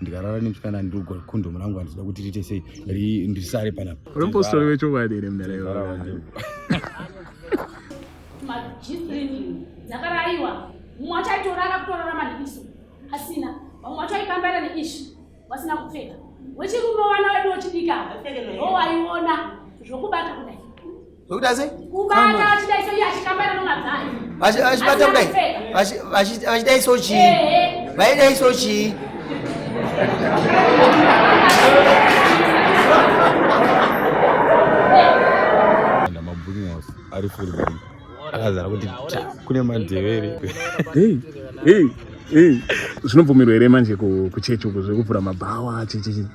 Ndikarara nemusikana ndirikugora kondomu rangu handida kuti riite sei ndisare panapa. Uri mupostori wechokwadi here mudare? Majistrini dzakaraiwa mumwe wacho aitorara kutorara manhikiso asina, vamwe wacho aikambaira neishi vasina kupfeka. Wechirume wana wedu wechidiki ava ndowaiona zvokubata kudai. Zvekuita sei? Kubata achidai so iye achikambaira nomadzai. Vachibata kudai. Vachidai so chii? Vaidai so chii? Mabooking house ari full akazara kuti kune madhevere. Hey, hey, hey. Zvinobvumirwa here manje kuchechi uku zvekuvhura mabhawa chichichi?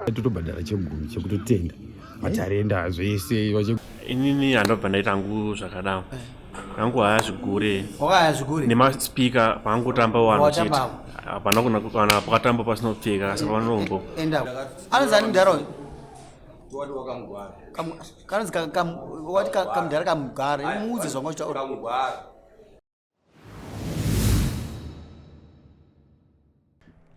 Totobhadhara chegumi chekutotenda matarenda zvese. Inini handobva ndaita hangu zvakadaro hangu haya zvigure wakaya zvigure nemaspika paangotamba wanhu chete hapana kuna kana pakatamba pasina kupfeka asi panombo enda anonzi ani mudhara uyu kanonzi wati kamudhara kamugara muudze zvanga uchitaura.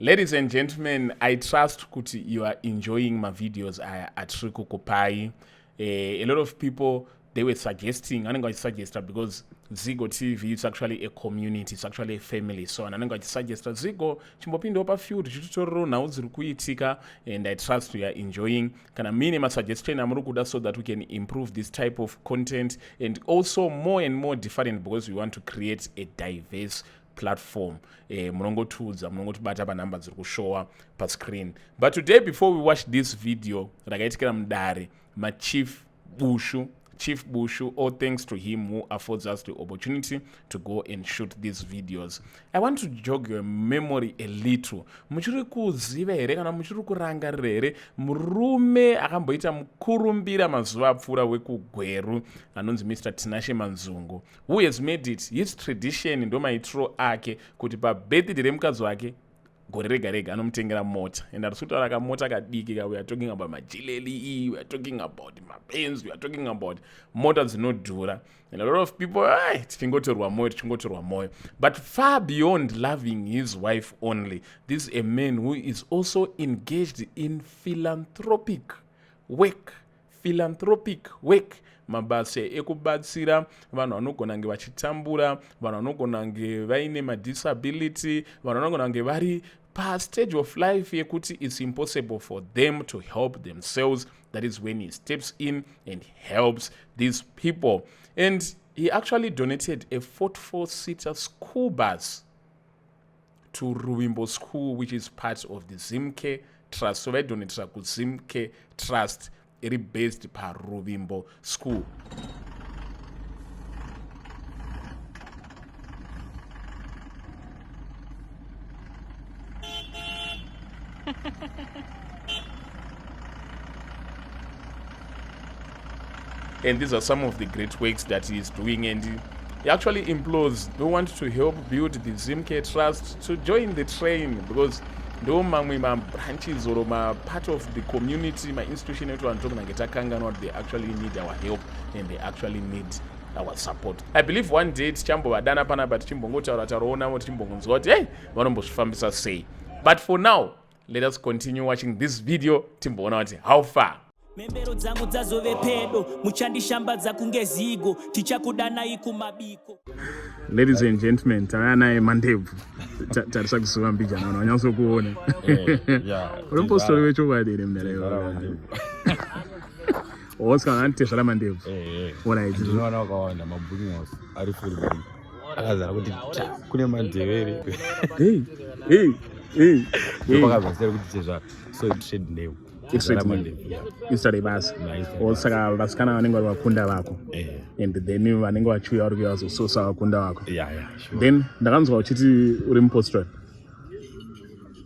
Ladies and gentlemen, I trust kuti you are enjoying my videos aya atiri kukupai. A lot of people, they were suggesting, anenge vachisuggesta because Zigo TV is actually a community, it's actually a family. So anenge vachisuggesta Zigo chimbopindawo pafield chititorero nhau dziri kuitika, and I trust you are enjoying. Kana muine masuggestion amuri kuda so that we can improve this type of content and also more and more different, because we want to create a diverse platform, munongotiudza, munongotibata panhamba dziri kushowa pascreen. But today, before we watch this video rakaitikira mudare maChief Bushu, Chief Bushu, all thanks to him who affords us the opportunity to go and shoot these videos, I want to jog your memory a little. Muchiri kuziva here kana muchiri kurangarira here murume akamboita mukurumbira mazuva apfuura wekuGweru anonzi Mr Tinashe Manzungu, who has made it his tradition, ndo maitiro ake kuti pabirthday remukadzi wake gore rega rega anomutengera mota? And hatisi kutaura kamota kadiki ka, we are talking about maGLE, we are talking about maBenz, we are talking about mota dzinodhura. And a lot of people, ay, tichingotorwa mwoyo, tichingotorwa mwoyo. But far beyond loving his wife only, this is a man who is also engaged in philanthropic work. Philanthropic work, mabasa ekubatsira vanhu vanogona kunge vachitambura, vanhu vanogona kunge vaine madisability, vanhu vanogona kunge vari pastage of life yekuti it's impossible for them to help themselves. That is when he steps in and helps these people. And he actually donated a 44 seater school bus to Ruvimbo School, which is part of the Zimcare Trust. So vaidonatira kuZimcare Trust iri based paRuvimbo School. And these are some of the great works that he is doing, and he actually implores who want to help build the Zimcare Trust to join the train, because ndo mamwe mabranches or mapart of the community, mainstitution ekuti vanhu tokunange takanganwa kuti they actually need our help and they actually need our support. I believe one day tichambovadana panapa tichimbongotaura taurawo tichimbongonzwa kuti hey, vanombozvifambisa sei. But for now, let us continue watching this video timboona kuti how far. Membero dzangu dzazove pedo, muchandishambadza kunge Zigo, tichakudanai kumabiko. Ladies and gentlemen, tauya naye Mandebvu. Tarisa kusuva mbijana, vanhu vanyatsokuona. Uri mupostori wechokwadi here mudare? Oscar anotezvara Mandebvu. Alright. Ndinoona wakawanda mabooking house ari full akazara kuti kune madhevere. Hey, hey, hey, hey. Pakabva zita rekuti tezvara, so trade name. Izita rebasa. Saka vasikana vanenge vari vakunda vako and then vanenge vachiuya vari kuuya vazososa vakunda vako. Then ndakanzwa uchiti uri mupostori.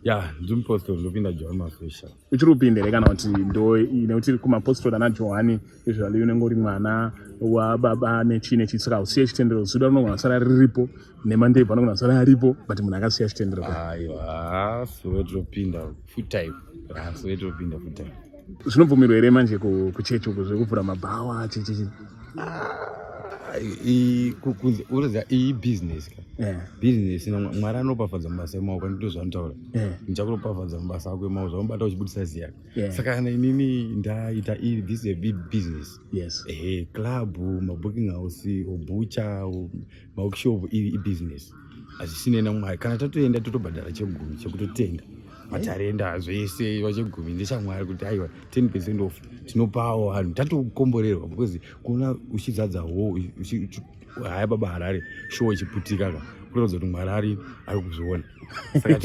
Ya, ndiri mupostori, ndopinda John Mafisha. Uchiri kupinda here kana kuti ndo nekuti kumapostori ana Johani usually unenge uri mwana wababa nechii nechii, saka usiye chitendero, zuda rinogona kusara riripo nemandebvu anogona kusara aripo, but munhu akasiya chitendero. Aiwa, sowe topinda full time, sowe topinda full time. Zvinobvumirwa here manje kuchechi uku zvekuvhura mabhawa chichichi? Unoziva iyi business ka, business Mwari anopafadza mabasa emaoko, ndito zvanotaura, ndichakuropafadza mabasa ako emaoko zvaunobata uchibudisa ziya. Saka kana inini ndaita this is a big business. Ehe, club, mabooking house, obucha, maworkshop, iri ibusiness, hazvisinei naMwari. Kana tatoenda totobhadhara chegumi chekutotenda matarenda zvese, vachegumi ndechamwari, kuti aiwa, 10% off tinopawo vanhu, tatokomborerwa, because kuona uchizadza ho haya Baba Harare show ichiputika ka, kuratidza kuti Mwari ari kuzviona. Saka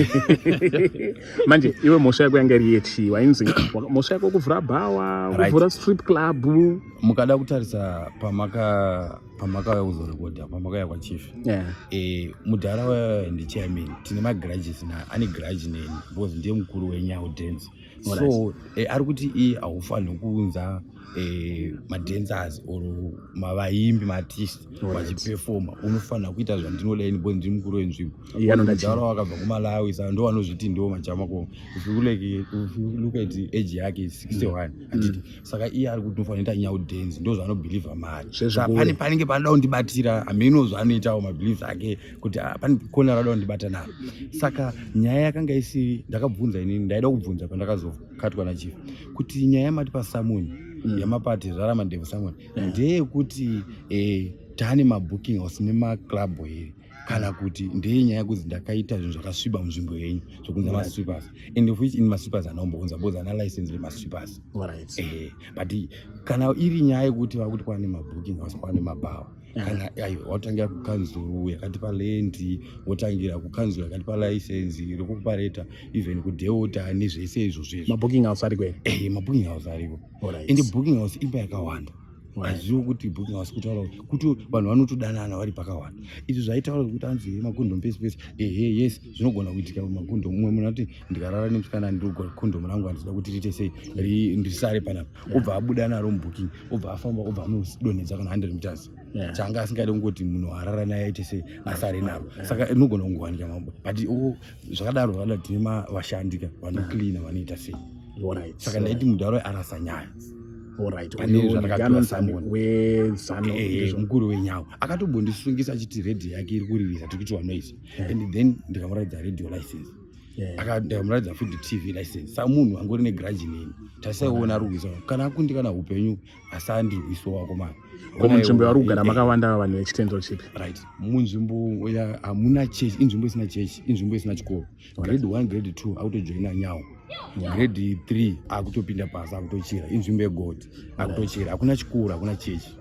Manje iwe mhosva yako yanga iri yechii? Wainzi mhosva yako kuvhura bhawa, kuvhura strip club? Mukada kutarisa pamakauya kuzorekodha, pamakauya kwachief, mudhara waya ndichairman, tine magrudges na ane grudge neni because ndiye mukuru wenyau dance. So ari kuti iye haufaniri kuunza madancers or mavaimbi, maartist, vachipefoma, unofanira kuita zvandinoda ini because ndiri mukuru wenzvimbo. Iye anoda. Mudhara wakabva kuMalawi, saka ndo vanozviti ndo majamakoma. If you look at age yake, 61, handiti? Saka iye ari kuti unofanira kuita nyau dance, ndo zvaanobhilivha mari. Zvezvikuru. Saka pane panenge panoda kundibatira, hameno zvaanoitawo mabeliefs ake kuti ah, pane kona rada kundibata naro. Saka nyaya yakanga isiri, ndakabvunza inini, ndaida kubvunza pandakazokatwa nachief kuti nyaya yamati pasamoni yamapati zvaramandevu summon ndeyekuti taane mabooking house nemaclub here, kana kuti ndeyenyaya yekuti ndakaita zvinhu zvakasviba munzvimbo yenyu zvokunza mastrippers, and of which in mastrippers anaombounza because ana license remastrippers. But kana iri nyaya yekuti vakuti kwane mabooking house, kwane mabhawa, kana aiwa, watangira kukanzuru yakatipa land, wotangira kukanzuru yakatipa license rekuoperata, even kuDelta nezvese izvozvo izvo. Mabooking house ari kwei? Mabooking house ariko. Ende booking house imba yakawanda. Hazivi kuti booking house kutaura kuti vanhu vanotodanana vari pakawanda. Izvi zvaitaura kuti anzi makondomu pese pese, ehe, yes, zvinogona kuitika makondomu. Mumwe munhu ati ndikarara nemusikana, kondomu rangu handida kuti riite sei, ndisare panapa, obva abuda naro mubooking, obva afamba, obva anodonhedza kana 100 meters. Changa asingade kungoti munhu arara naye aite sei, asare naro. Saka inogona kungowanika mambo, but zvakadaro zvakadaro, tine vashandi ka vanocleana, vanoita sei. Saka ndaiti mudharo arasa nyaya. Pane Uyu zvandakapiwa anonzi summon. Wezano. Mukuru wenyawo akatombondisungisa achiti redhiyo yake iri kuririsa, tiri kuitiwa noise, and then ndikamuratidza radio license. Ndikamuratidza futi TV license. Saka munhu angori negrudge neni, tasaiona ari kurwisa, kana akundikana upenyu asandirwiso wako mani. Ko munzvimbo yauri kugara makawanda vanhu vechitendero chipi? Right, munzvimbo hamuna chechi, inzvimbo isina chechi, inzvimbo isina chikoro. Grade 1, grade 2 akutojoina nyawo, grade 3 akutopinda pasi, akutochera. Inzvimbo yegold, akutochera. Hakuna chikoro, hakuna chechi.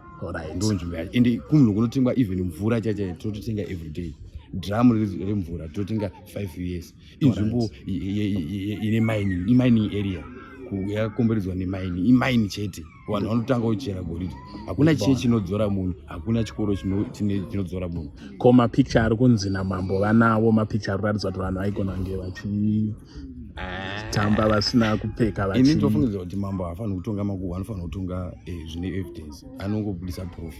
Ndo nzvimbo yacho. Ende kumunhu kunotengwa even mvura chaichai, tototenga everyday drum remvura, totenga 5 years. Inzvimbo ine mining, imining area, yakakomberedzwa nemaini, imaini chete. Vanhu vanotanga kuchera goridhe. Hakuna chechi chinodzora munhu, hakuna chikoro chinodzora munhu. Ko mapicture ari kunzi namambo vanawo, mapicture ari kuratidza kuti vanhu vaigona kunge vachitamba vasina kupfeka? Ini ndinofungidzira kuti mambo haafaniri kutonga makuhwa, anofanira kutonga zvine evidence, anongobudisa proof.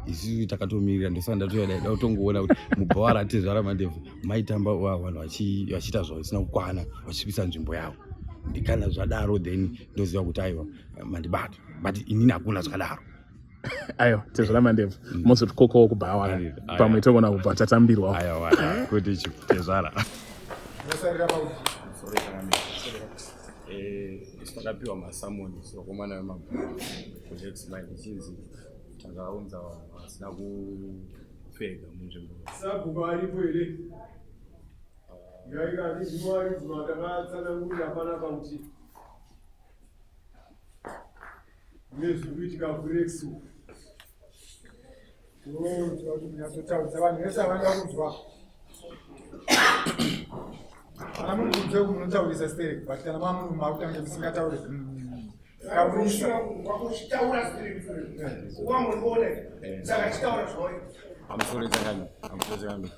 Isusu takatomirira, ndosaka ndatoya da kutongoona kuti mubhawa ratezvara Mandebvu maitamba vanhu vachiita zvavo zvisina kukwana, vachisvibisa nzvimbo yavo. Kana zvadaro then ndoziva kuti aiwa, mandibata, but inini hakuna zvakadaro. Aiwa, tezvara Mandebvu, mozotikokawo kubhawa. Aiwa. Pamwe togona kubva tatambirwa. Aiwa, kuti tezvara. Musarira pauti. Isu takapiwa masummons vakomana vemabhawa kuLex Mine, ichinzi takaunza vanhu vasina kupfeka munzvimbo. Sabhuku aripo here? Ngaikatiziwaridzwa takatsanangurira panapa kuti nezviri kuitika kuRex. Kuti munyatsotaudza vanhu vese havanoda kunzwa. Kana muri kunze uku munotaurisa sterek, but kana mamunhu makutange musingatauri. Taurisa. Wakuchitaura wamuriona, saka chitaura zvauri. Amusoro chakani, amusoro chakani.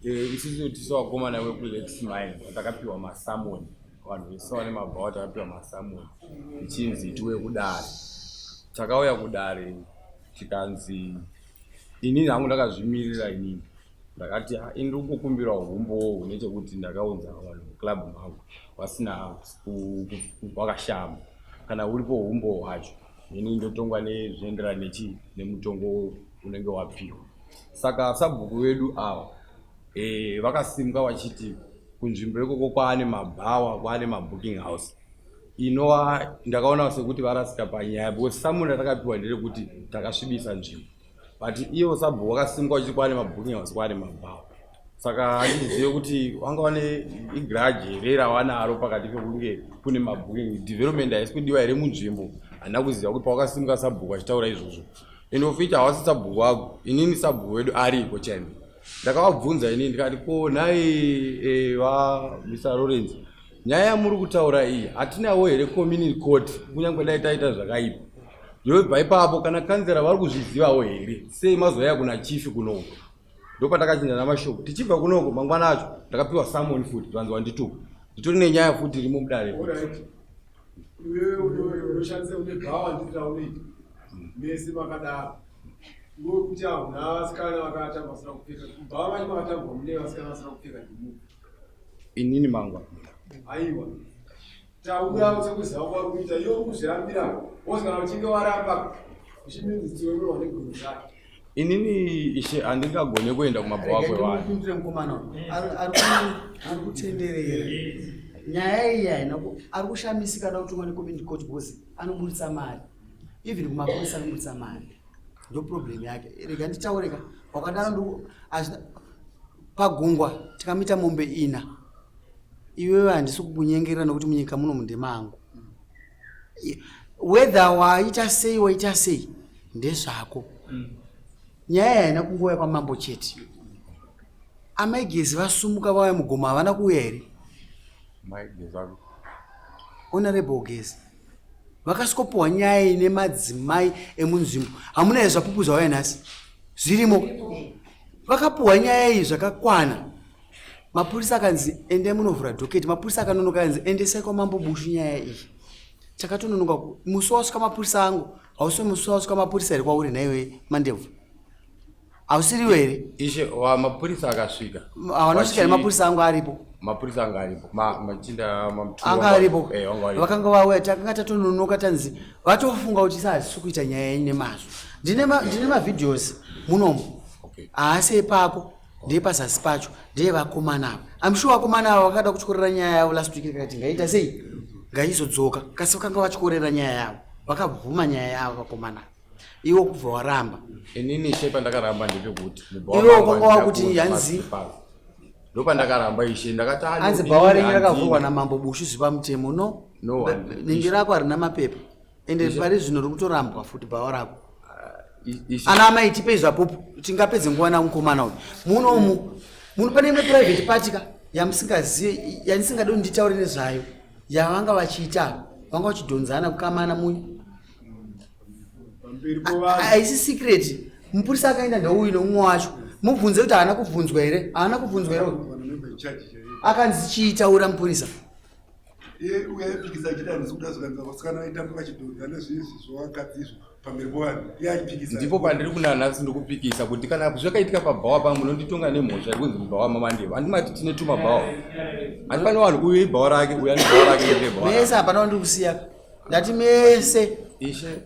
Isusu tisu vakomana vekuLex Mine takapiwa masummons. Vanhu vese vane mabhawa takapiwa masummons, ichinzi tiuye kudare. Takauya kudare, tikanzi, inini hangu ndakazvimirira. Inini ndakati, "Ah, ini ndiri kungokumbirawo humbowo hune chekuti ndakaunza vanhu muclub mangu vasina vakashama. Kana uripo humbowo hwacho, ini ndotongwa nezvinoenderana nechi nemutongo." unenge wapiwa. Saka sabhuku vedu ava e, vakasimuka vachiti kunzvimbo ikoko kwaane mabhawa, kwaane mabooking house inova ndakaona sekuti varasika panyaya because samuni ratakapiwa nderekuti takasvibisa nzvimbo but ivo sabhuku vakasimuka vachiti kwaane mabooking house kwaane mabhawa saka handizive kuti vanga vane igrudge here ravanaro pakati pekunge kune mabooking development haisi kudiwa here munzvimbo handina kuziva kuti pawakasimuka sabhuku achitaura izvozvo and of which havasi sabhuku wako inini sabhuku wedu ariko chaimo ndakavabvunza inini ndikati ko nhai eh, va mr lawrence nyaya yamuri kutaura iyi hatinawo here community court kunyange dai taita zvakaipa ndobva ipapo kana kanzera vari kuzvizivawo here sei mazouya kuna chifi kunoko ndopatakachinja namashoko tichibva kunoko mangwana acho ndakapiwa summon futi zvanzi wandituka nditori nenyaya futi irimo mudare Alright. Iwewe unoshandisa une bhawa ndiri raunoita mese makadaro iwe kuti hauna vasikana vakatamba vasina kupfeka bhawa vacho makatambwa mune vasikana vasina kupfeka ndimu inini mangwa aiwa taura sekuziva kwauri kuita iwe uri kuzvirambira wozi kana uchinge waramba uchimidzitsiwemerwa neguru rake inini ishe handingagone kuenda kumabhawa kwevanhu ndimupindure mukomana uyu. Ari- ari ku- ari kutenderera nyaya iyi haina ku- ari kushamisika ada kutongwa necommunity court because anoburitsa mari even kumapurisa anoburitsa mari ndo problem yake rega nditaure ka wakadaro ndoku- hazvina- pagungwa tikamuita mombe ina iwewe handisi kukunyengerera nokuti munyika muno mundemangu whether waita sei waita sei ndezvako nyaya haina kungouya kwamambo chete amai gezi vasumuka vauya mugomo havana kuuya here honorable gezi vakasikopuhwa nyaya ine madzimai emunzvimbo hamuna here zvapupu zvauya nhasi zvirimo vakapuhwa nyaya iyi zvakakwana mapurisa akanzi endai munovhura dhoketi mapurisa akanonoka akanzi endesai kwamambo bushu nyaya iyi takatononoka musi wasvika mapurisa angu hausi musi wasvika mapurisa here kwauri nhaiwe mandebvu hausiriwo here ishe wa mapurisa akasvika hawana kusvika here mapurisa angu aripo mapurisa anga aripo machinda anga aripo eh, vakanga vauya takanga tatononoka tanzi vatofunga kuti isa hatisi kuita nyaya yenyu nemazvo ndine mavideos munomu haasi epako ndeyepazasi pacho ndeyevakomana ava I'm sure vakomana ava vakada kutyorera nyaya yavo last week ikati ngaita sei ngaizodzoka kasi vakanga vatyorera nyaya yavo vakabvuma nyaya yavo vakomana iwo kubva waramba inini ishe pandakaramba ndepekuti iwe wakanga wakuti hanzi ndopandakaramba ishe ndakati hanzi bhawa renyu rakavhurwa namambo bushu zvipamutemo no ningi rako harina mapepa ende pari zvino riri kutorambwa futi bhawa rako ah, ana amai tipei zvapupu tingapedze nguva namukomana uyu munomu muno pane imwe private party ka yamusingazive yandisingadi kuti nditaure nezvayo yavanga vachiita vanga vachidhonzana kukamana munya haisi secret mupurisa akaenda ndeuyu neumwe wacho mubvunze kuti haana kubvunzwa here haana kubvunzwa here akanzi chiitaura mupurisa iye uya aipikisa achiti handisi kuda zvikanzi vasikana vaitamba vachidhonza nezviizvi zvovakadzi izvo pamberi povanhu iye achipikisa ndipo pandiri kuna nhasi ndikupikisa kuti kana zvakaitika pabhawa pangu munonditonga nemhosva yekunzi mubhawa mamandeva handimati tine tumabhawa handi pane vanhu uyu ibhawa rake uyu ane bhawa rake ndine bhawa mese hapana wandiri kusiya ndati mese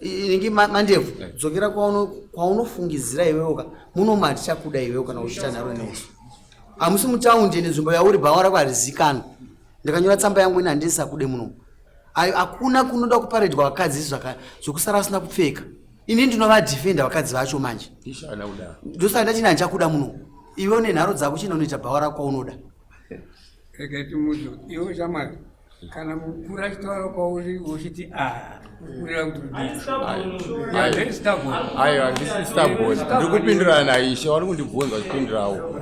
inenge mandebvu eh. dzokera kwaunofungidzira iwewoka munomu hatichakuda iwewo kana uchiita nharo nesu hamusi mutaundi ende nzvimbo yauri bhawa rako harizikanwa ndakanyora tsamba yangu ini handisakude muno hakuna kunoda kuparedwa vakadzi zvekusara vasina kupfeka ini ndinovadhifenda vakadzi vacho manje ndosaka ndachini handichakuda muno iwe une nharo dzako china unoita bhawa rako kwaunoda regai timuudze kuti iwe shamwari kana mukuru achitaura kwauri uchiti a ah, kureva kuti aiwa ndisi stubborn ndiri kupindurana naishe vari kundibvunza vachipindurawo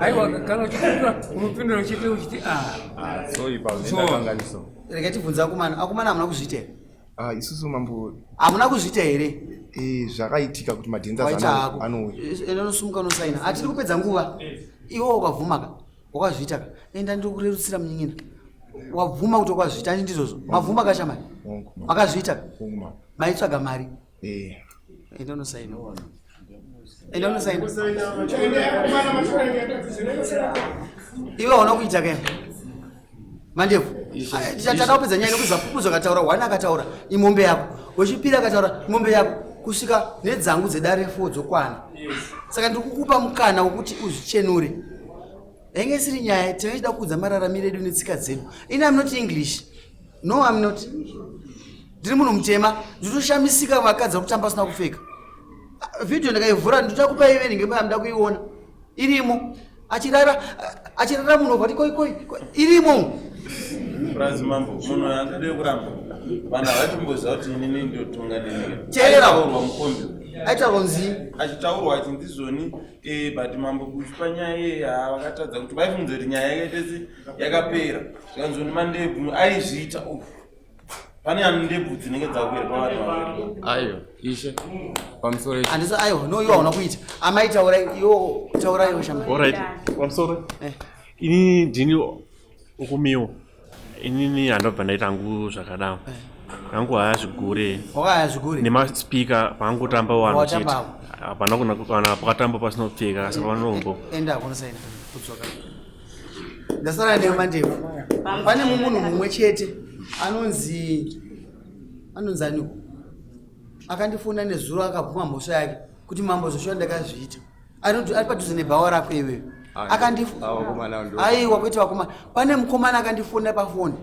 aiwa kana uchipindura unopindura uchiti uchiti a ah, sorry pakanganiso regai tibvunze akomana akomana hamuna kuzviita here ah, isusu mambo hamuna kuzviita here eh, zvakaitika kuti madhenzas anouya ende unosumuka unosaina hatiri kupedza nguva iwe ukabvumaka wakazviita ka enda ndiri kurerutsira munyin'ina wabvuma kuti wakazviita andi ndizvozvo mabvuma kashamari wakazviita ka maitsvaga mari eh. enda unosaina enda unosaina iwe hauna kuita ka mandebvu tichataka kupedza nyaya nekuti zvapupu zvakataura one akataura imombe yako wechipiri akataura imombe yako. Kusvika nedzangu dzedare 4 dzokwana. Saka ndiri kukupa mukana wekuti uzvichenure. Yange isiri nyaya, taichida kuudza mararamiro edu netsika dzedu. Ini am not English. No, am not. Ndiri munhu mutema, ndinotoshamisika vakadzi vakutamba vasina kupfeka. Video ndakaivhura ndotakupa ive ndinge muda kuiona. Irimo. Achirara achirara munhu vati koi koi irimo. Prazi mambo, munhu angade kuramba. Vanhu havatomboziva kuti inini ndotonga neni. Teerera. Aitaurwa mukombi. Aitaurwa nzi. Achitaurwa achinzi zvoni eh but mambo Bushu panyaya iye haa vakatadza kuti vaifunza kuti nyaya yakaita se yakapera. Zvikanzi zvoni mandebvu aizviita ufu. Pane ane ndebvu dzinenge dzakuera pavanhu vaviri. Ayo, ishe. Pamusoro ishe. Handisi aiwa, no iwe hauna kuita. Amai taurai, iwo taurai iwe shama. Alright, pamusoro. Inini ndini ukumiwo. Inini handobva ndaita hangu zvakadaro. Hangu haya zvigure. Wakaya zvigure. Nemaspika paangotamba wanhu chete. Watamba Hapana kuna kana pakatamba pasina kupfeka saka vanombo. Enda kunosaina kudzoka. Ndasara newe mandebvu. Pane munhu mumwe chete anonzi anonzi aniko akandifona nezuro akabvuma mhosva yake kuti mambo zvoshuwa ndakazviita. Ari ari padhuze nebhawa rako iwewe. Aiwa kwete vakomana. Pane mukomana akandifonera pafoni.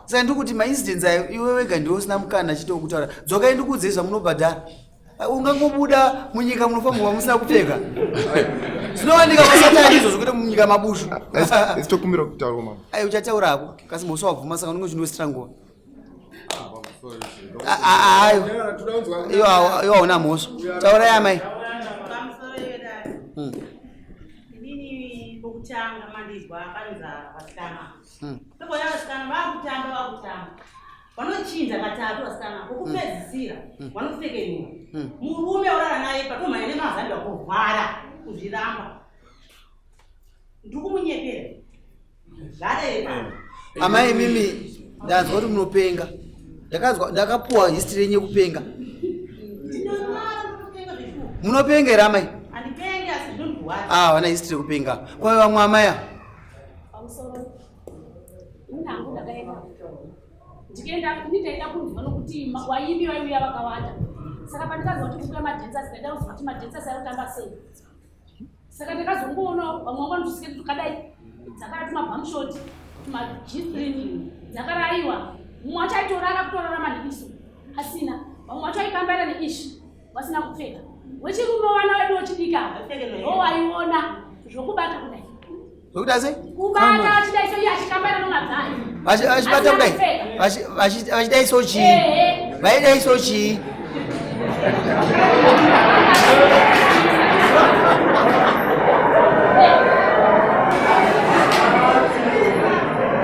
Saka ndiri kuti maincidents ayo iwe wega ndiwe usina mukana chete wekutaura. Dzokai ndikuudzei zvamunobhadhara. Ungangobuda munyika munofambwa musina kupfeka. Zvinowanika kwasatani izvozvo kwete munyika mabushu. Tokumbira kutaura mambo. Ai uchataura hako kasi mhosva wabvuma saka unenge uchindiwestera nguva. Ayo. Iwe hauna mhosva. Taurai amai. Inini pokutanga mandizwa panzara vasikana. Pekuona vasikana vakutamba vakutamba. Vanochinja katatu vasikana pokupedzisira vanopfekenyura. Murume orara naye patomhanya nemazanda kuvhara kuzviramba. Ndikumunyepera. Zvareva. Amai mimi ndanzwa kuti munopenga. Ndakanzwa ndakapuwa history yenyu yekupenga. Munopenga here amai? Handipenge asi zvinondirwadza. Ah, vana history yekupenga. Kwa vamwe amai ava. Pamusoro. Ini hangu ndakaenda. Ndikaenda ini ndaida kunzwa nokuti waimbi vaiuya vakawanda. Saka pandikazwa kuti kuuya madhancers ndaida kuzwa kuti madhancers ari kutamba sei. Saka ndakazongoona vamwe vanga vanotusiketi tukadai dzakada tumabamshot tumajistrini dzakaraiwa. Mumwe wacho aitorara kutorara manhikiso asina. Vamwe vacho aikambaira neishi vasina kupfeka. Wechirume vana vedu wechidiki ava ndowaiona zvokubata kudai. Zvekuita sei? Kubata achidai so iye achikambaira nomadzai. Vachibata kudai. Vachidai so chii? Vaidai so chii?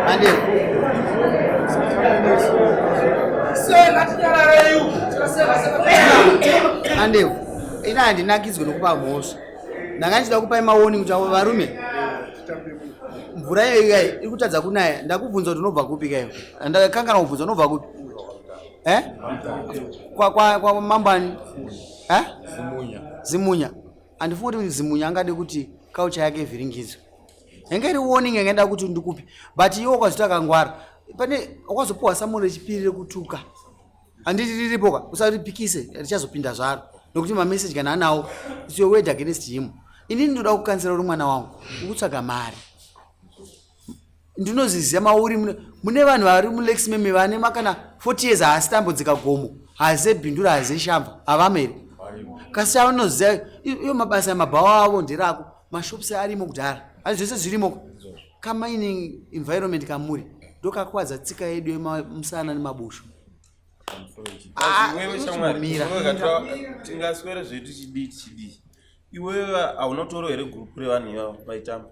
Mandebvu. Mandebvu. Ini handinakidzwe nokupa mhosva. Ndanga ndichida kupai maoni kuti avo varume mvura iyoyo kai iri kutadza kunaya. Ndakubvunza kuti unobva kupi kaiyo. Ndakangana kubvunza unobva kupi? Eh? Kwa kwa kwa mambo ani? Eh? Zimunya. Zimunya. Handifungi kuti Zimunya angade kuti culture yake ivhiringidzwe. Yanga iri warning yanga ida kuti ndikupi. But iwe ukazvita akangwara. Pane wakazopuwa summon rechipiri rekutuka. Handiti riripo ka usaripikise richazopinda zvaro. Nokuti mamessage kana anawo it's your word against him. Inini ndinoda kukansera uri mwana wangu. Ukutsvaga mari. Ndinoziziva mauri mune vanhu vari mulex meme vane makana 40 years haasi tambodzika gomo haze bhindura haze shamva havamo here kasi chavanoziva iyo mabasa emabhawa avo nderako mashops arimo kudhara asi zvese zvirimo kamining environment kamuri ndokakwadza tsika yedu yemusana nemabushu. Iwewe shamwari, iwewe tingaswere zvedu chidii chidii. Iwewe hauna kutoro here gurupu revanhu ivavo vaitamba?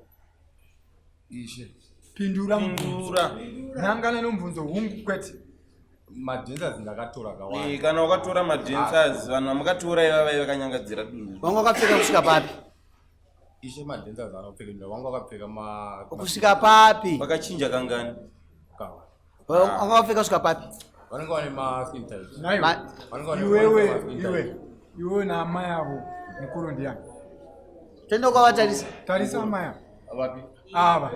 Ishe. Pindura Pindura. Nangana nomubvunzo hungu kwete. Madhancers ndakatora akawanda. Kana wakatora madhancers vanhu vamakatora ivava vaiva vakanyangadzira dunhu. Vanga vakapfeka kusvika papi? Ishe madhancers anopfeka vanga vakapfeka ma Kusvika papi? Vakachinja kangani? Kawa. Vanga vakapfeka kusvika papi? Vanenge vane ma skin tight. Naiwe. Vanenge vane Iwewe ma skin tight. iwe iwe naamai avo mukuru ndiani? Tenda ukavatarisa. Tarisa amai avo. Vapi? Ava.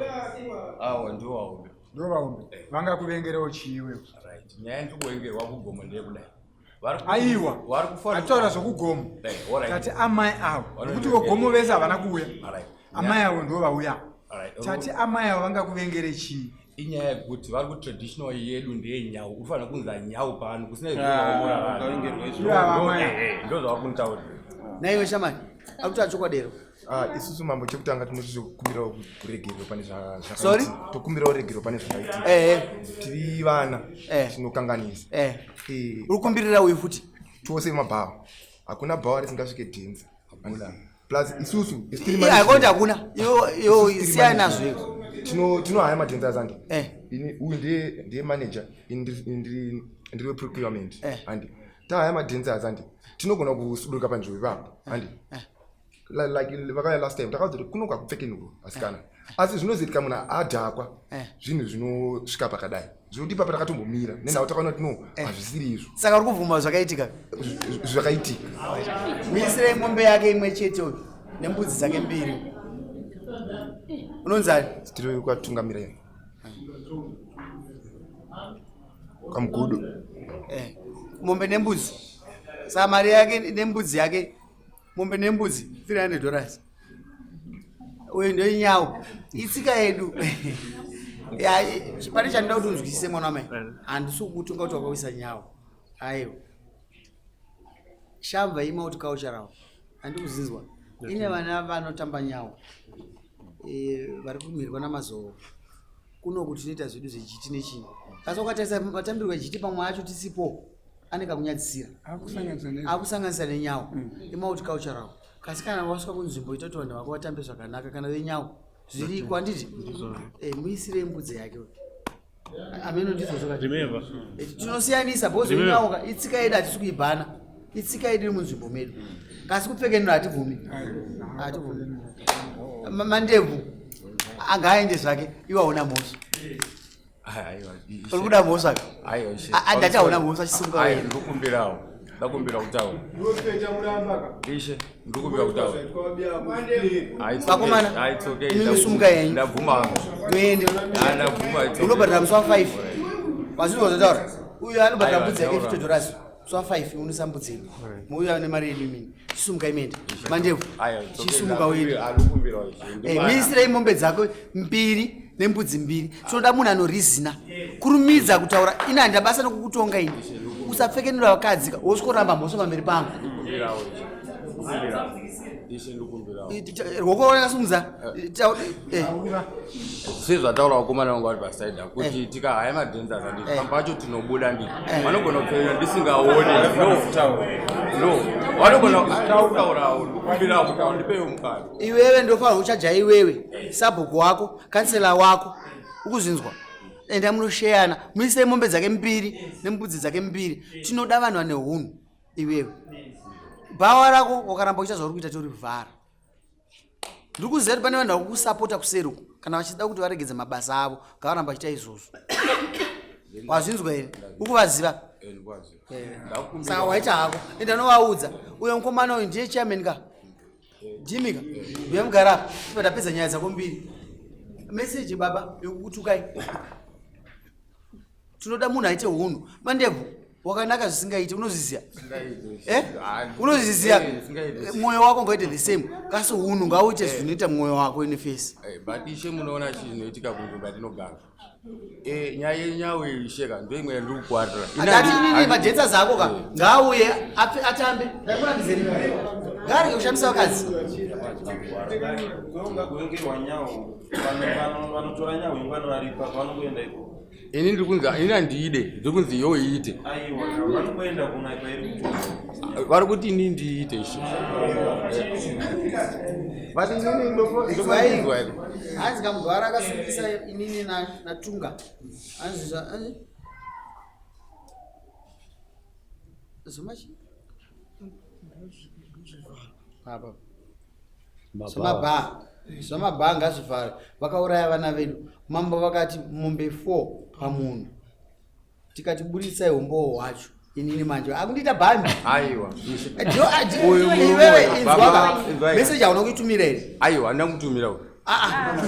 Awa ndiwo vaombe. Ndiwo vaombe. Vangakuvengerewo chii iwewe? Right. Nyaya ndikuvengerwa kugomo ndeyekudai. Aiwa, ataura zvokugomo. Tati amai avo, nekuti vogomo vese havana kuuya. Amai avo ndo vauya. Tati amai avo vangakuvengere chii? Inyaya yekuti vari kutraditional yedu ndeyenyau, unofanira kunza nyau pano kusina ndo zvavari kunitaura. Naiwe shamani, akuti achokwadero. Ah, isusu mambo chekutanga tinotokumbirawo kuregerero pane Sorry? Tokumbirawo regero pane zvakaitika. Tiri vana, tinokanganisa. Uri kukumbirira uyu futi? Tose mabhawa, hakuna bhawa risingasvike dhenza. Plus isusu Haikoti hakuna. Iwo siyana nazvo izvo. Tinohaya madhenzers andi. Uyu ndiye manager, ini ndiri weprocurement andi. Tahaya madhenzers andi, tinogona kusuduruka panzvimbo ipapo andi. Like vakauya last time, takaudza kuti kuno kwakupfekenurwa asikana, asi zvinozoitika munhu adhakwa, zvinhu zvinosvika pakadai zvinotipa pakatombomira nenhau takaona kuti no, hazvisiri izvo. Saka uri kubvuma zvakaitika? Zvakaitika. Muisirei mombe yake imwe chete uyu nembudzi dzake mbiri. Unonzani? Tiri kwatungamira kamugudo. Mombe nembudzi, saka mari yake nembudzi yake, mombe nembudzi $300. Uyu ndoinyawo, itsika yedu. Ya, pane chandida kuti unzwisise, mwana wamai. Handisi kukutonga kuti wakawisa nyawo, aiwa. Shamva imulticultural, handikuzinzwa, ine vana vanotamba nyawo vari kumirwa namazovo. Kuno kuti tinoita zvedu zvejiti nechii, asi ukatarisa matambirwo ejiti, pamwe acho tisipo ane kakunyadzisira, akusanganisa nenyawo. Imulticultural, kasi kana wasvika kunzvimbo, ita kuti vanhu vako vatambe zvakanaka. Kana venyawo zviriko, handiti? Muisirei mbudzi yake ameno, ndizvozvo. Remember. Tinosiyanisa because Remember. yenyawo itsika yedu, hatisi kuibhana, itsika yedu iri munzvimbo medu, kasi kupfekenura hatibvumi, hatibvumi. Mandebvu angaaende zvake, iwe hauna mhosva. Uri kuda mhosva ka? Ndati hauna mhosva, chisunga Aiwa, wena. ndikukumbirawo, ndakumbira kutaura ishe, ndikukumbira kutaura. Ah, it's okay. Vakomana, Ah, it's okay. imi misumuka yenyu. Ndabvuma. Muende. Ah, ndabvuma, it's okay. Unobhadhara musi wa5, wazvinzwa zvataura? Uyu anobhadhara Aiwa, mbudzi yake taura. $50 musi wa5, unisa mbudzi yedu, muuya ane mari yedu imini. Chisumuka imende, Mandebvu. Aiwa, it's okay. Chisumuka uende. Ndikumbirawo ishe. Miisirei mombe dzako mbiri nembudzi mbiri. Tinoda munhu anorizina, kurumidza kutaura. Ine handina basa nokukutonga ini. Usapfekenura vakadzi ka, wosvikoramba mhosva pamberi pangu. Ndikumbirawo ishe. Ndikumbirawo. Ishe, ndikumbirawo. Ruoko rwakasimudza. Sezvataura vakomana vangu vari pasaida kuti tikahaya madhenzers, anditi pacho tinobuda, nditi vanogona kupfenyura ndisingaoni. No, vanogona kutaurawo. Ndikumbirawo kutaura, ndipewo mukana. Iwewe ndofanira kuchaja iwewe, sabhuku wako, kansela wako, ukuzinzwa? Enda munosheyana, muisei mombe dzake mbiri nembudzi dzake mbiri. Tinoda vanhu vane hunhu. Iwewe bhawa rako wakaramba kuita zvauri kuita, torivhara. Ndiri kuziva kuti pane vanhu vari kukusapota kuseri uku, kana vachida kuti varegedze mabasa avo, ngavaramba vachiita izvozvo. Wazvinzwa here? Ukuvaziva? Saka waita hako, enda novaudza. Uyo mukomana uyu ndiye chairman ka, Jimmy ka, uya mugara apa. Ipa ndapedza nyaya dzako mbiri. Meseji baba yokukutukai. Tinoda munhu aite hunhu. Mandebvu, wakanaka zvisingaiti, unozviziva? Unozviziva? Mwoyo wako ngaite the same, kasi hunhu ngauite zvinoita mwoyo wako nefesi. But ishe, munoona chinoitika kunzvimbo yatinogara. Nyaya yenyawo isheka ndoimwe yandiri kukwarira. Andati inini madhenza zako ka, ngaauye atambe. Ndaikurambidzeni, ngaarege kushandisa vakadzi. Ungagovengerwa nyawo, vanotora nyawo ingwani varipa vanongoenda ikoko. Ini ndiri kunzi ini handiide, ndiri kunzi iyowo iite. Aiwa, vanongoenda kuna kwairi kutora. Vari kuti ini ndiite, ishe. But inini Izwai. ndofanzwa here? Hanzi kamugwara akasungisa inini naTunga. Hanzi zvomachi apa zvamabhaa, zvamabhaa ngazvivhare, vakauraya vana vedu. Mambo vakati mombe 4 pamunhu, tikati buritsai umbowo hwacho. Inini manje akundiita bhambi. Aiwa. Iwewe Baba, inzwaka, inzwai. meseji hauna kuitumira here? Aiwa, handina kutumira uyu.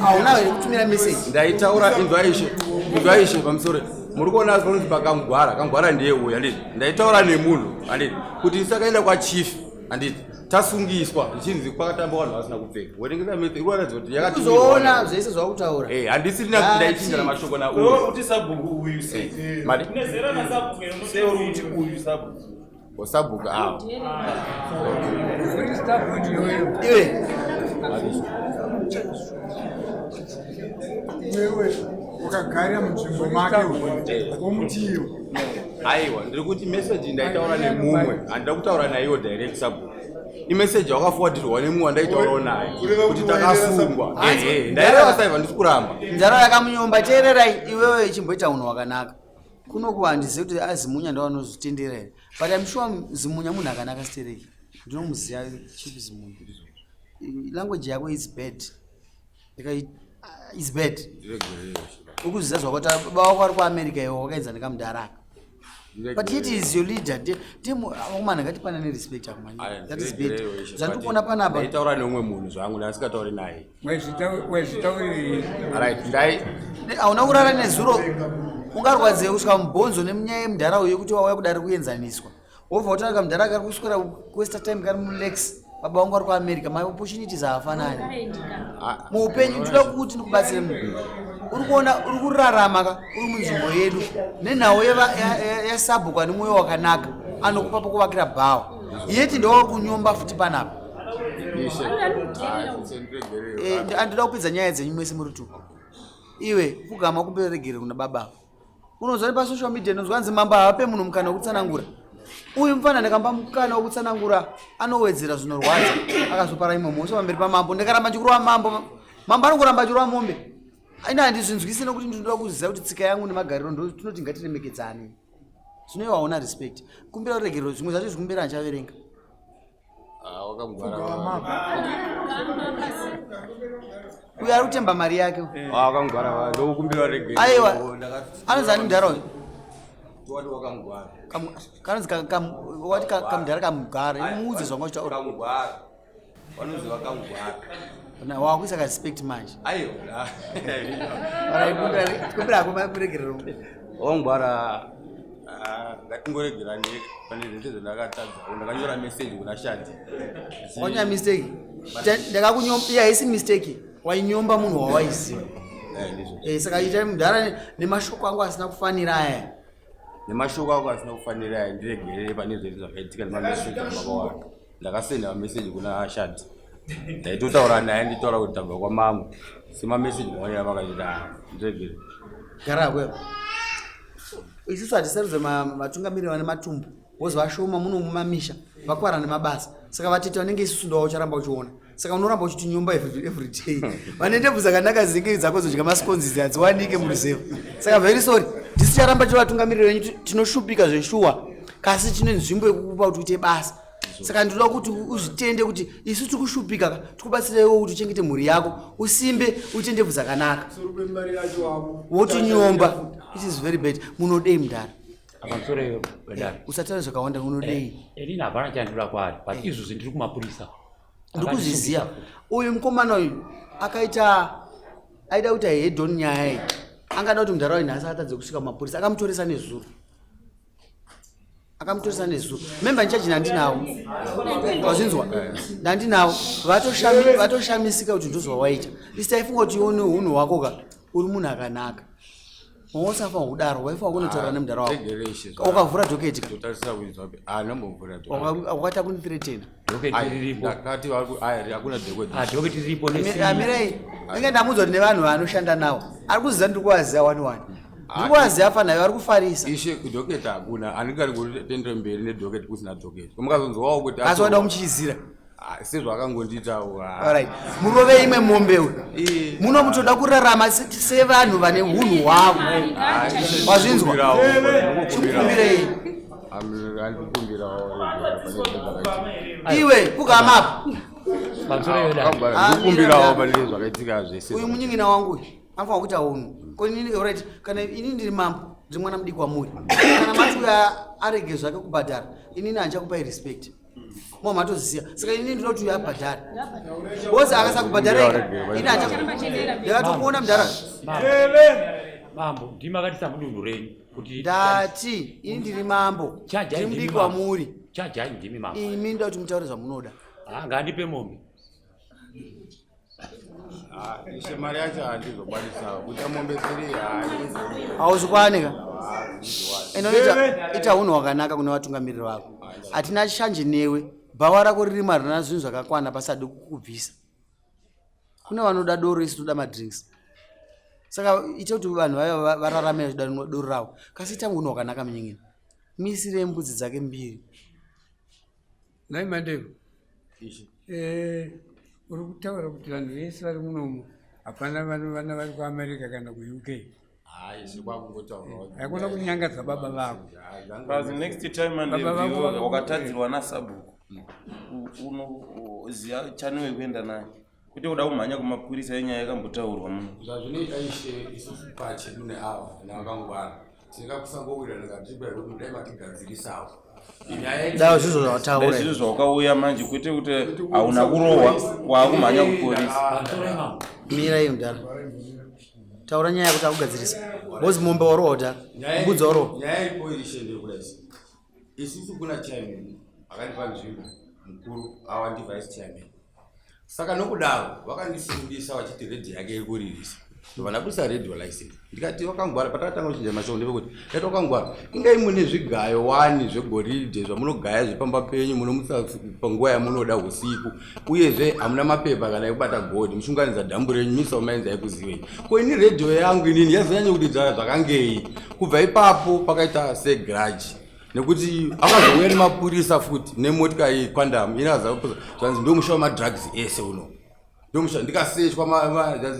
Hauna here kutumira meseji? Ndaitaura, inzwa ishe, inzwa ishe, pamusoro. Muri kuona panonzi pakamugwara, kamugwara ndiye uyu handiti. Ndaitaura nemunhu handiti kuti isakaenda kwachief handiti tasungiswa zvichinzi kwakatamba vanhu vasina kupfeka. Werengesa mese iri kuratidza kuti yakatumirwa. Uzoona zvese zvakutaura. Eh, handisi ndaichinjana mashoko na uyu. Kuti sabhuku uyu sei? Eh, mari. Nezera na sabhuku. Sei uri kuti uyu sabhuku? Osabhuku avo. Iwe. Iwewe wakagarira munzvimbo make womutiyo. Aiwa, ndiri kuti message ndaitaura nemumwe, handida kutaura naiwo direct sabhuku. Imeseji wakafuwadirwa nemumwe wandaitaurawo naye kuti takasungwa. Ehe, ndaireva saiva ndisi kuramba. Nzara yakamunyomba teererai iwewe ichimboita unhu hwakanaka. Kunoku handizivi kuti azimunya ndovanozvitendera here but I'm sure zimunya munhu akanaka stereki ndinomuziva chief zimunya language yako is bad is bad ukuziva zvakota baba wako ari kuamerica iwe wakaedza nekamudhara aka but yet is your leader ndiakomana ngatipanane respect akomana that is bad zvandiri kuona panapa ndaitaura neumwe munhu zvangu ndasingatauri naye Right, ndai hauna kurara nezuro ungarwadziwe kusvika mubhonzo nemunyaya yemudhara uyu yekuti wauya kudare kuenzaniswa wobva wataura kamudhara kari kuswera kuwesta time kari mulex baba vangu vari kuamerica maopportunities haafanani muupenyu ndinoda kuti ndikubatsire munhu uri kuona uri kurarama ka uri munzvimbo yedu nenhau yasabhuku ane mwoyo wakanaka anokupa pokuvakira bhawa yeti ndowauri kunyomba futi panapa Andida kupedza nyaya dzenyu mese muri tu iwe pfugama kumbira regere kuna baba unonzwa nepasocial media inonzwa nzi mambo havape munhu mukana wekutsanangura uyu mufana ndakamba mukana wekutsanangura anowedzera zvinorwadza akazopara imwe mhosva pamberi pamambo ndikaramba ndichikurova mambo mambo anongoramba achirova mombe aina handizvinzwisi nekuti ndinoda kuziva kuti tsika yangu nemagariro ndo tinoti ngatiremekedzane zvino iwe hauna respect kumbira ruregerero zvimwe zvacho zvikumbira handichaverenga Ah, wakamugwara. Uyo ari kutemba mari yake. Ah, wakamugwara ndokukumbira reggae. Aiwa. Anonzi ani mudhara uyu? Wati wakamugwara. Kanonzi wati kamudhara kamugwara. Muudze zvanga uchitaura. Kamugwara. Vanonzi vakamugwara. Na wakuisa ka respect manje. Aiwa. Alright, kumbira hako makuregerero. Wakamugwara. Ah, ngatingoregerane pane zvese zvandakatadza ndakanyora message kuna shati wanyora mistake ndakakunyomba iya haisi mistake wainyomba munhu wawaiziva eh, eh, saka ita mudhara nemashoko angu asina kufanira aya nemashoko angu asina kufanira aya ndiregerere pane zvese zvakaitika nemameseji makawanda ndakasenda mameseji kuna shati ndaitotaura naye nditaura kuti tabva kwamamwe semameseji maonera vakaita ah, ndiregere gara hako isusu hatisarudze vatungamiriri vane matumbu wozi vashoma muno mumamisha vakwara nemabasa saka vatete vanenge isusu ndova ucharamba uchiona saka unoramba uchiti nyomba every day vane ndebvu dzakanaka dzinenge dzako dzodya maskonzizi hadziwanike muruzeva saka very sorry tisicharamba tiri vatungamiriri venyu tinoshupika zveshuwa kasi tine nzvimbo yekukupa kuti uite basa saka ndinoda kuti uzvitende kuti isu tiri kushupika ka tikubatsireiwo kuti uchengete mhuri yako usimbe uite ndebvu dzakanaka wotinyomba it is very bad munodei mudhara usataura zvakawanda unodei eh, inini hapana chandinoda kwaari but eh. izvozvi ndiri kumapurisa ndikuzviziva uyu mukomana uyu akaita aida kuita hedon nyaya iyi angada kuti mudhara uyu nhasi atadze kusvika mumapurisa akamutoresa nezuro akamutoresa nezuro memba ndichaji ndandinawo wazvinzwa ndandinawo vatoshamisika kuti ndozvawaita isi taifunga kuti ione hunhu hwako ka uri munhu akanaka wausafanira kudaro waifanira kunotaura nemudhara wako ukavhura dhoketi wakaita kunithretena amirai inge ndamuudza kuti nevanhu vaanoshanda nawo ari kuziva ndiri kuvaziva wani wani ndikuvaziva fana vari kufarisa ishe dhoketi hakuna andingari kutendere mberi nedhoketi kusina dhoketi mukazonzwawo kuti asi wada kumuchiizira ah, sezvakangondiitawo ah. Alright. Murove imwe mombe uyu. Muno mutoda kurarama sevanhu vane hunhu hwavo. Wazvinzwa? Chikumbirei. Iwe pfugama apa. Ndikumbirawo pane zvakaitika zvese. Uyu munyin'ina wangu uyu anofanira kuita hunhu. Ko inini alright kana inini ndiri mambo ndiri mwana mudiki wamuri. Kana mati uyu arege zvake kubhadhara inini handichakupai respect. Mwa matoziva saka inini ndinoti uyu abhadhare bose akasakubhadhara ini ndakatokuona mudhara. Mambo, ndimi makatisa mudunhu renyu kuti Ndati ini ndiri mambo. Chajai Ndiri ndimi mudiki mambo. wamuri. Chajai ndimi mambo. Imi ndoda kuti mutaure zvamunoda. Ah, ngandipe mombe. Ah, ishe mari yacho handizokwanisawo kuita mombe dziri Hauzikwanika. Inoita ita unhu hwakanaka kune vatungamiriri vako. Hatina shanje newe. Bhawa rako ririmo harina zvinhu zvakakwana pasadi kukubvisa. Kune vanoda doro isu toda madrinks. Saka ita kuti vanhu vaya vararame vachida doro ravo. Kasi ita unhu hwakanaka munyengeni. Misire mbudzi dzake mbiri. Nhai Mandevhu, eh, uri kutaura kuti vanhu vese vari munomu hapana vana vari kuAmerica kana kuUK. Haikona kunyangadza baba vako. But next time Baba vako Mandevhu vako- wakatadzirwa nasabhuku unoziva channel yekuenda nayo kwete kuda kumhanya kumapurisa yenyaya yakambotaurwa muno. Zvazvinoita ishe, isusu pachedu neava nevakangwara tingakusangowirirana katiba yekuti dai matigadzirisawo nyaya. Dai zvizvo zvawataura. Dai zvizvo zvawakauya manje, kwete kuti hauna kurohwa waakumhanya kuporisa. Mira iyo mudhara. Taura nyaya yekuti akugadzirisa. Bozi mombe warohwa kudhara. Mbudzi warohwa. Nyaya iripo ishe ndeyekuda isi isusu kuna chairman akandipa nzvimbo mukuru awa ndi vice chairman, saka nokudaro vakandisungisa vachiti redhiyo yake iri kuririsa. Ndobva ndabudisa radio license, ndikati vakangwara, patakatanga kuchinja mashoko ndepekuti ndati vakangwara, ingai mune zvigayo wani zvegoridhe zvamunogaya zvepamba penyu, munomutsa panguva yamunoda usiku, uyezve hamuna mapepa kana ekubata gold, muchiunganidza dhambu renyu misa umaenzi aikuziwei. Ko ini redhiyo yangu inini yazonyanya kutidzara zvakangei? Kubva ipapo pakaita segrudge, nekuti akazouya nemapurisa futi nemotika iyi Quantum inazapusa, zvanzi ndomusha wemadrugs ese uno, ndomusha. Ndikasechwa,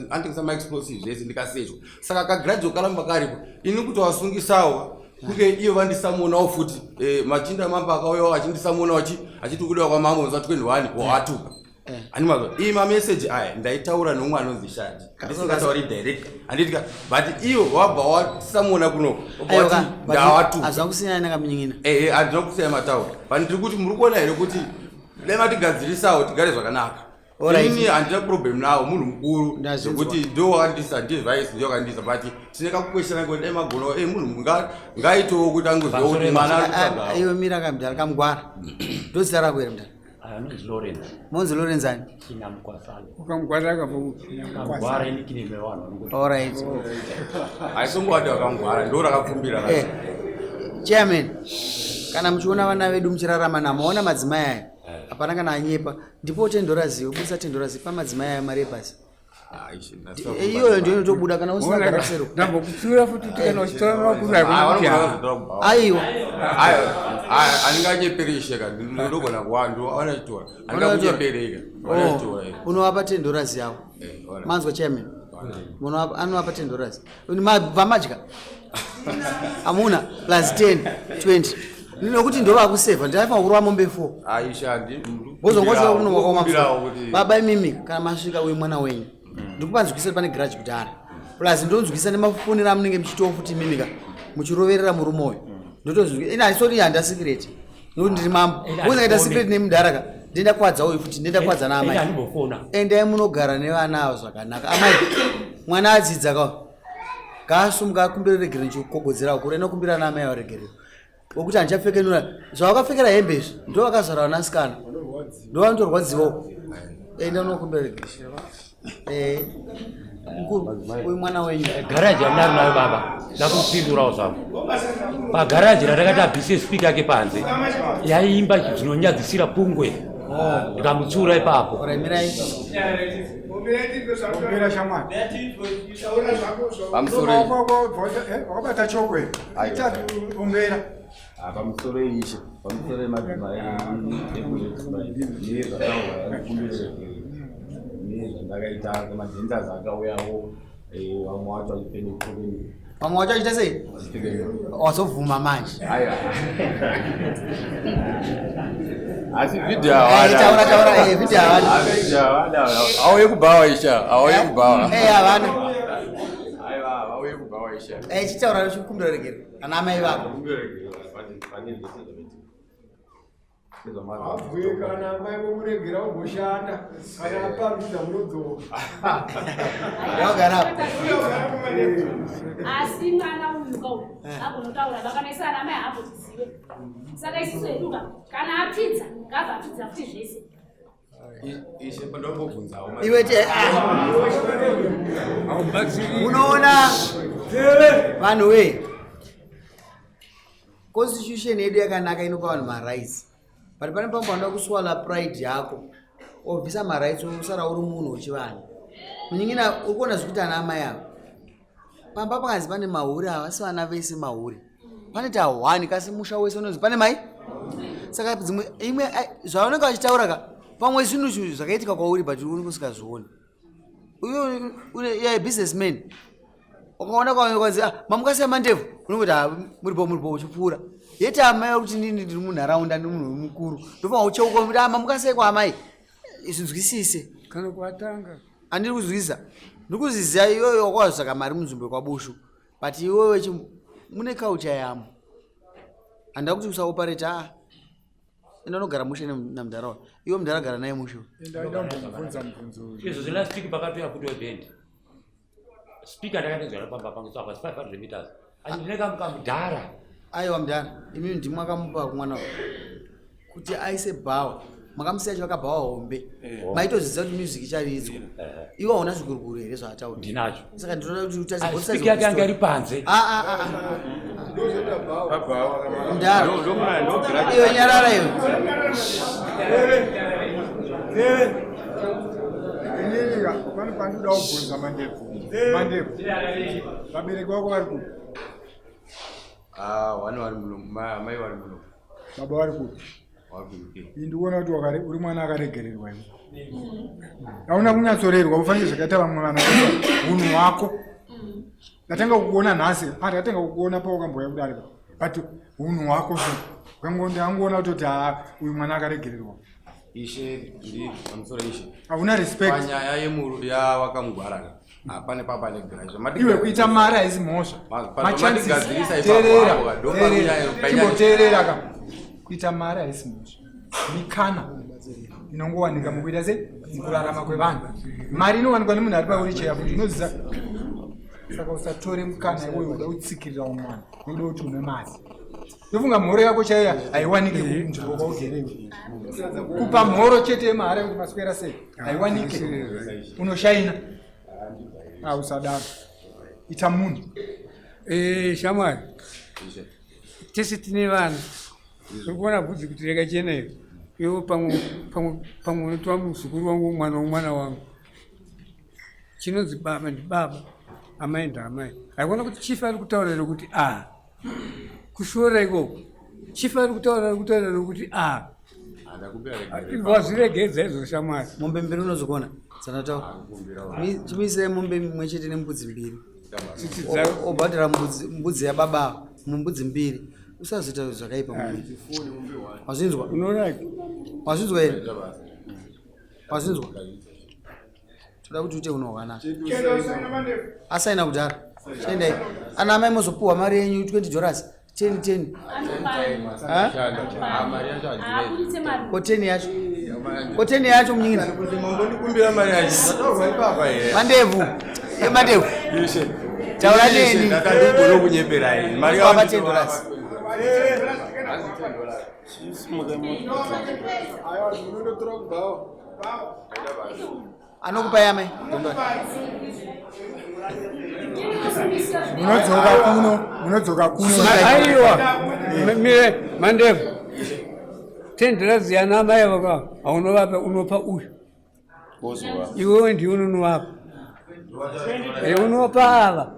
anotengesa maexplosives ese, ndikasechwa. Saka kagrudge karamba karipo. Ini kuti wasungisawo kunge iyo vandisamuonawo futi, machinda mambo akauyawo achindisamuonawo achiti kudiwa kwamambo musi wa 21 wawatuka animazwa. Iyi mameseji aya ndaitaura nomwe anonzi Shadi, ndisingatauri direct, handitika, but iyo wabva wasamuona kuno Aiwa, ndawatuka. Hazvina kusiyana nakamunyingina. Ehe, handina kusiyana mataura, but ndiri kuti muri kuona here kuti dai matigadzirisawo tigare zvakanaka? Alright. Inini handina problem nawo, munhu mukuru, Ndazvinzwa. nekuti ndo wakandisa, ndiye vice, ndiye wakandisa, but tine kakukweshana kuti dai magonawo munhu ngaitewo kuti angoziva kuti mwana ari kutsvagawo. Iwe mira kamudhara kamugwara. Ndozita rako here mudhara? Anonzi Lawrence. Monzi Lawrence ani? Chinamkwasala. Ukamugwara akabva kupi? Kangwara inikineme vanhu vanongoti. Alright. Haisongowati wakangwara, ndo rakapfumbira. Chairman, kana muchiona vana vedu muchirarama namo, maona madzimai aya. Hapana kana anyepa. Ndipo tendoraziwe, budisa tendoraziwe pamadzimai aya mari yebhasi. Iyoyo ndiyo inotobuda kana usina garasero. Ndambokutsiura futi kuti kana uchitora vakuru haikona kuti haa. Aiwa. Handinganyeperishe ka, ndogona kuwa ndo anachitora, handingakunyepereka. Oh, unovapa $10 yavo. Manzwa chairman? Munovapa, anovapa $10. Vamadya. Hamuna plus 10 20. Nokuti ndo vakusevha, ndaifanira kurova mombe 4. Aishandi. Wozongosvika kuno wakaoma musoro. Baba imimi kana masvika uyu mwana wenyu. Ndikupanzwisa pane grudge kudhara. Plus ndonzwisa nemafonero amunenge muchitiwo futi imimi ka. Muchiroverera murume uyu. Ndotozvizwa. Ina sorry handa secret. Nokuti ndiri mambo. Ina Uye ndakaita handifone. secret nemudhara ka. Ndenda kwadza uyu futi, ndenda kwadza Ina naamai. handimbofona. Endai munogara nevana avo zvakanaka. Amai, mwana adzidza ka. Ngaasumuka akumbire regerero chikukogodzera kure inokumbira naamai varegerero. Wokuti handichapfekenura zvavakapfekera hembe izvi, ndo vakazvara vanasikana ndo vanotorwadziwawo. Enda unokumbira regerero. Mukuru, uyu mwana wenyu. Garaji yandari nayo baba, ndakupindurawo zvangu. Pagaraji ratakati abvise spika yake panze, yaiimba zvinonyadzisira pungwe. Ndikamutsiura ipapo. Mirai. Ombera shamwari. Pamusoro. Wakabata choko here? Ita ombera. Pamusoro ishe, pamusoro emadzimai nezvataurwa, nezvandakaita, madhenzas akauyawo, vamwe vacho vachipfenekuri. Vamwe vacho vachiita sei? Wazobvuma manje. Aiwa, asi vhidhiyo Taura, taura, vhidhiyo havana. Vhidhiyo havana, auye kubhawa isha, auye kubhawa. Havana. Aiwa, auye kubhawa isha. Chitaura chikumbira regero ana amai vako. Pane zvese zvakaitika. Abve kana amai vomuregera umboshanda kana apambidza munodzoka. Wagara Asi mwana uyu ka uyu agonotaura vakanaisa ana mai haapotizive. Saka isusu hedu ka kana apfidza ngabva apfidza futi zvese. Ishe ndombobvunzawo. Iwe te unoona vanhu wee constitution yedu yakanaka inopa vanhu marights but pane pamwe panoda kuswala pride yako obvisa marights usara uri munhu wechivanhu munyingina uri kuona zvekuti ana amai ava pamba pakanzi pane mahure havasi vana vese mahure pane ta one kasi musha wese unonzi pane mai saka dzimwe imwe zvavanenge vachitaura ka pamwe zvinhu zvakaitika kwauri but unenge usingazvioni uyo une businessman ukaona kwanzi ah, mamukasiya mandebvu unongoti ah, muripo muripo uchipfuura yeti amai vari kuti ndini ndiri munharaunda ndiri munhu mukuru ndofanira kucheuka kuti ah, mamukasiya kwa amai zvinzwisise kana kuvatanga andiri kuzwisisa ndiri kuzviziva iyoyo wakazvaka mari munzvimbo yekwabushu but iwewe mune culture yamo handida kuti usaopareta a enda unogara mushe namudhara wa iwe mudhara gara naye mushe izvo zvelast week pakatouya futi webhendi speaker ndakatenzwera pamba pangu so apa 500 meters asi ndine kamudhara aiwa mudhara imimi ndimwe akamupa kumwana wa kuti aise bhawa makamusiya achivaka bhawa hombe eh. maitoziva kuti music icharidzwa eh. iwe hauna zviguruguru here zvaataura ndinacho saka ndinoda kuti utaspiki yake anga iri panze ah, ah, ah, mudhara iwe nyarara iwe Inini pane pandinoda kubvunza mandebvu. Mandebvu. Vabereki vako vari kupi? Ah, vana vari muno, mai vari muno. Baba vari kupi? Vari kuUK. Ini ndikuona kuti uri mwana akaregererwa iwe. Hauna kunyatsorerwa ufanike zvakaita vamwe vana hunhu hwako. Ndatanga kukuona nhasi, ah ndatanga kukuona pawakamboya kudarika. But hunhu hwako so. Ukangondiangoona kutoti haa uyu mwana akaregererwa. Ishe ndi pamusoro ishe. Hauna respect. Panyaya yemuru yawakamugwara hapane papa negrasha. Iwe kuita mari haisi mhosva. Machances. Teerera. Chimboteerera ka. Kuita mari haisi mhosva. Mikana inongowanika mukuita se mukurarama kwevanhu. Mari inowanikwa nemunhu ari pawheelchair futi unoziva. Saka usatore mukana iwoyo uda kutsikirira umwana nekuda kuti une mari. Ndofunga mhoro yako chaiyo haiwanike kunzvimbo kwaugere kupa mhoro chete yemahara yekuti maswera sei haiwanike unoshaina ah, usadaro ita munhu eh, shamwari tese tine vana uri kuona bvudzi kuti rakachena iro iwo pamwe pamwe unotora muzukuru wangu mwana womwana wangu chinonzi baba ndibaba amai ndaamai haikona kuti chief ari kutaura here kuti a ah. kushora ikoko chief ari kutaura ari kutaura here kuti a ah. wazviregedza izvo shamwari mombe mbiri unozogona dzanataura chimisai mombe imwe chete nembudzi mbiri obhadhara mbudzi yababa mumbudzi mbiri usazoita zvakaipa wazvinzwa wazvinzwa here wazvinzwa toda kuti uite unhu hwakanaka asaina kudhara chiendai ana amai mozopuhwa mari yenyu 20 dollars 10 10 ko 10 yacho ko 10 yacho munyina mandebvu mandebvu taura neni 10 dollars Anokupa yamai. Munodzoka kuno, munodzoka kuno. Aiwa. Mire mandebvu. Tendera ziyana amai vaka haunovapa unopa uyu. Iwewe ndiwe unonovapa. Eh, unopa ava.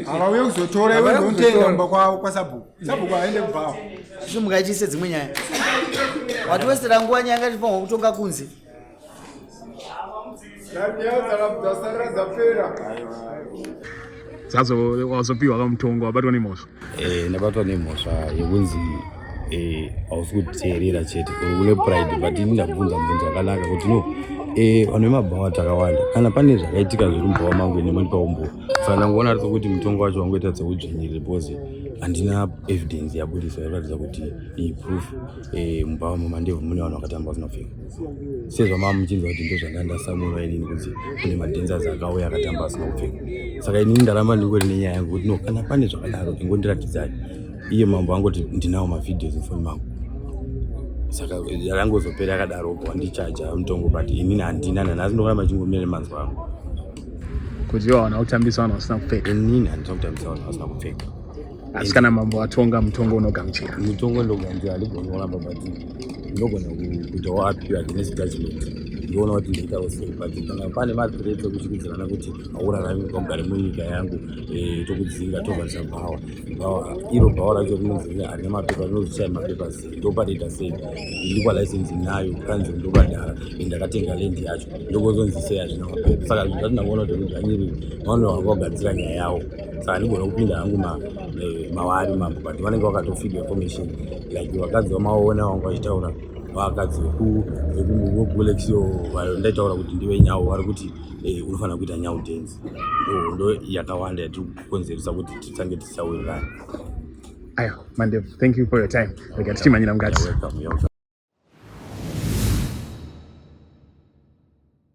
Havauye kuzotora iwe ndonotenga kumba kwavo kwasabhuku. Sabhuku haende kubvawo. Zvo mungaichise dzimwe nyaya. Watiwestera nguva nyaya ngatifanirwa kutonga kunze. Dzazo wazopiwa kamutongo wabatwa nemhosva. Eh, ndabatwa nemhosva yekunzi eh, hausi kuteerera chete uri une pride but ini ndabvunza mubvunzo wakanaka kuti no Eh, vanhu vemabhawa takawanda. Kana pane zvakaitika zviri mubhawa mangu ini mondipa umbowo. Saka ndangoona ari sekuti mutongo wacho wangoita seudzvinyiriri because handina evidence yabudiswa inoratidza kuti iyi proof eh, mubhawa mamandebvu mune vanhu vakatamba vasina kupfeka. Sezvamava muchinzwa kuti ndozvandanga ndasamunwa inini kunzi kune madancers akauya akatamba asina kupfeka. Saka inini ndaramba ndingori nenyaya yangu kuti no, kana pane zvakadaro ingondiratidzai. Iye mambo angoti ndinawo mavideos mufoni mangu. Saka yakangozopera yakadaro ubva wandichaja mutongo but inini handina nanhasi ndoramba ndichingomira nemanzwa angu. Kuti iwe hauna kutambisa vanhu vasina kupfeka. Inini handina kutambisa vanhu vasina kupfeka. Asi kana mambo atonga mutongo unogamuchira. Mutongo ndogamuchira handigoni kuramba but ndinogona kuitawo appeal against judgment ndoona kuti ndoitawo sei but kana pane mathreats ekutyisidzirana kuti haurarami ugare munyika yangu eh, tokudzinga tovharisa bhawa bhawa iro bhawa racho rinonzi harina mapepa rinozoshaya mapepa sei ndopatoita sei ndikwa license nayo kanzi ndobhadhara ndakatenga land yacho ndokozonzi sei hazvina mapepa saka zvatinangoona kuti kudzvanyiriri vanhu vanga vagadzira nyaya yavo saka handigona kupinda hangu eh, mavari mambo but vanenge vakatofidwa information like vakadzi vamaona vanga vachitaura vakadzi vekukolexio ndaitaura kuti ndive nyau vari kuti eh, unofanira kuita nyau dance ndo yakawanda yatiri kukonzeresa kuti titange tisawirirana Aiwa, Mandebvu, thank you for your time. Rega tichimhanyira mukati. Welcome, welcome.